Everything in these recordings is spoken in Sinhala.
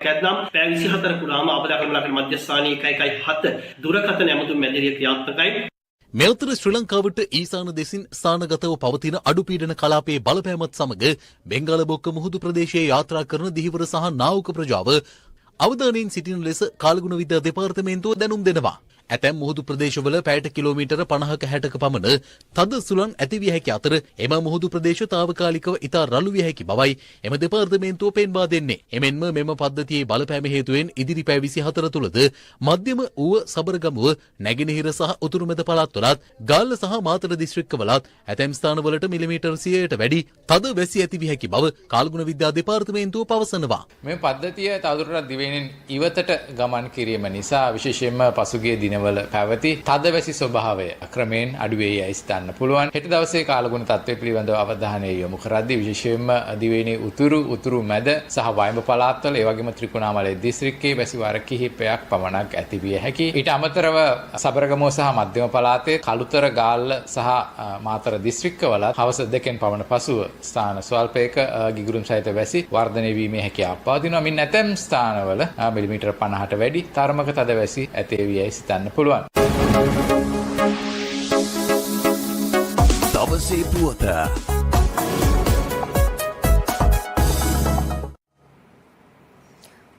ඇත්නම් පැය 24 පුරාම ආපදාකරන ළඟ මධ්‍යස්ථානයේ 117 දුරකථන ඇමතුම් මැදිරිය ක්‍රියාත්මකයි. මේ අතර ශ්‍රී ලංකාවට ඊසාන දෙසින් ස්ථානගතව පවතින අඩු පීඩන කලාපයේ බලපෑමත් සමග බෙන්ගාල බොක්ක මුහුදු ප්‍රදේශයේ යාත්‍රා කරන දිහිවර සහ නාවක ප්‍රජාව අවධානයෙන් සිටින ලෙස කාලගුණ විද්‍යා දෙපාර්තමේන්තුව දැනුම් දෙනවා. ඇතැම් මුහුදු ප්‍රදේශවල පැයට කිලෝමීටර් 50ක 60ක පමණ තද සුළං ඇතිවිය හැකි අතර එම මුහුදු ප්‍රදේශ තාවකාලිකව ඉතා රළු විය හැකි බවයි එම දෙපාර්තමේන්තුව පෙන්වා දෙන්නේ. එමෙන්ම මෙම පද්ධතියේ බලපෑම හේතුවෙන් ඉදිරි පැය 24 තුළද මධ්‍යම ඌව, සබරගමුව, නැගෙනහිර සහ උතුරු මැද පළාත්වලත්, ගාල්ල සහ මාතර දිස්ත්‍රික්කවලත් ඇතැම් ස්ථානවලට මිලිමීටර් 100ට වැඩි තද වැසි ඇතිවිය හැකි බව කාලගුණ විද්‍යා දෙපාර්තමේන්තුව පවසනවා. මේ පද්ධතිය තවදුරටත් දිවයිනෙන් ඉවතට ගමන් කිරීම නිසා විශේෂයෙන්ම පසුගිය දිනවල පැවති තද වැසි ස්වභාවය ක්‍රමයෙන් අඩු වෙයි යයි සිතන්න පුළුවන්. හෙට දවසේ කාලගුණ තත්ත්වය පිළිබඳව අවධානය යොමු කරද්දී විශේෂයෙන්ම දිවයිනේ උතුරු, උතුරු මැද සහ වයඹ පළාත්වල, ඒ වගේම ත්‍රිකුණාමලය දිස්ත්‍රික්කයේ වැසි වාර කිහිපයක් පමණක් ඇති විය හැකි. ඊට අමතරව සබරගමුව සහ මධ්‍යම පළාතේ කළුතර, ගාල්ල සහ මාතර දිස්ත්‍රික්කවල හවස 2න් පමණ පසුව ස්ථාන ස්වල්පයක ගිගුරුම් සහිත වැසි වර්ධනය වීමේ හැකියාව පවතිනවා. මින් ඇතැම් ස්ථානවල මිලිමීටර් 50ට වැඩි තරමක තද වැසි ඇති යයි සිතන්න පුළුවන්. දවසේ පුවත.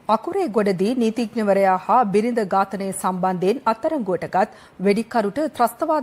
අකුරේ ගොඩදී නීතිඥවරයා හා බිරිඳ ඝාතනය සම්බන්ධයෙන් අත්අඩංගුවට ගත් වෙඩික්කරුට ත්‍රස්තවාද